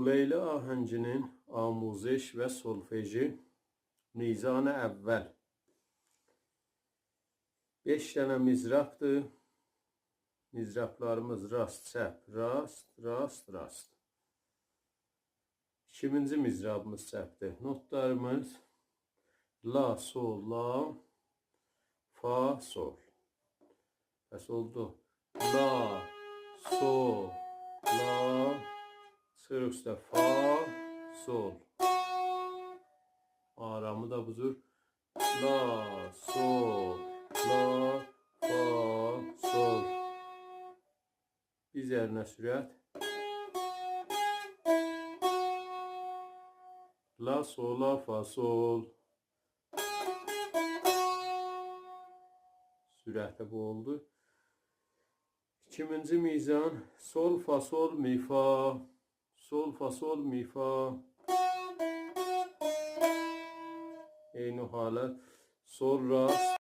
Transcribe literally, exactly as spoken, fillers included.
لیلی آهنگی‌نین آموزش و سولفژی، میزان اول. بئش دنه مضرابدیر. مضرابلاریمیز راست، چپ، راست، راست، راست. ایکیمینجی مضرابیمیز چپدیر. نوتلاریمیز لا، سول، لا، فا، سول. پس اولدو. لا، سول، لا، چیخیریق اوسته، فا، سول. آرامی دا بو جور. لا، سول، لا، فا، سول. بیر ذره‌نه سرعت. لا، سول، لا، فا، سول. سرعتی بو اولدو. ایکیمینجی میزان، سول، فا، سول، می، فا. سول، فا، سول، می، فا. عینی حالت. سول، راست،